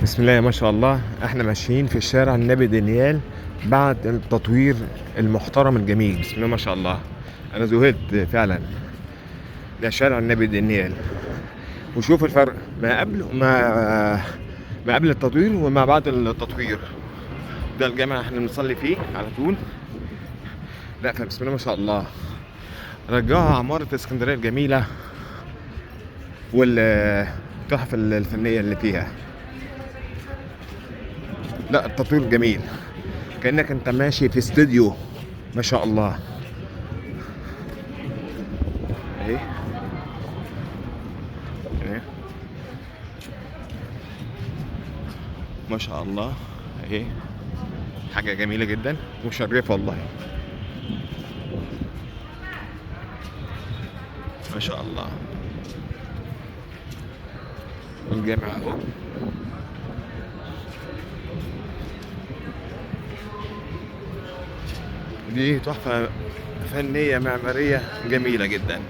بسم الله ما شاء الله، احنا ماشيين في الشارع النبي دانيال بعد التطوير المحترم الجميل. بسم الله ما شاء الله، انا ذهلت فعلا. ده شارع النبي دانيال، وشوف الفرق ما قبل وما ما قبل التطوير وما بعد التطوير. ده الجامع احنا بنصلي فيه على طول. لا فبسم الله ما شاء الله، رجعوا عمارة اسكندرية الجميلة والتحف الفنية اللي فيها. لا التطوير جميل، كأنك انت ماشي في استوديو ما شاء الله. اهي اهي ما شاء الله، اهي حاجة جميلة جدا ومشرفة والله ما شاء الله. الجامع اهو. دي تحفة فنية معمارية جميلة جدا.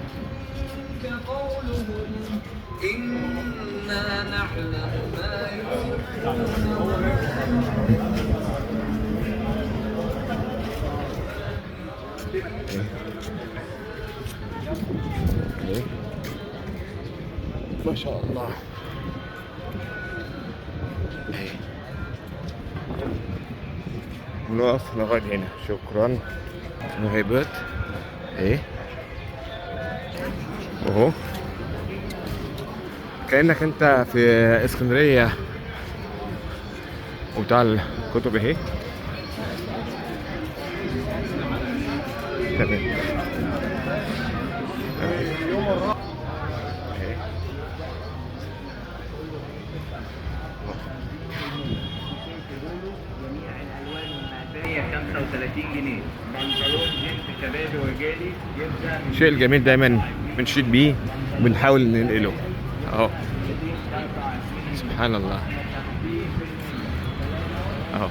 إنا نعلم ما يسرون. ما شاء الله. نقف لغاية هنا، شكرا. مهيبات ايه اهو، كأنك انت في اسكندرية. وبتاع الكتب اهي. تمام. اهي. جميع الالوان والمقاسات 35 جنيه. بنطلون جينز شبابي ورجالي يبدا من الشيء الجميل دايما بنشيد بيه وبنحاول ننقله اهو. سبحان الله اهو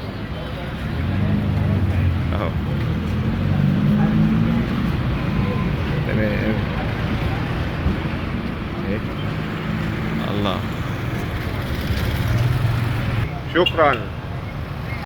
اهو. تمام. ايه الله، شكرا.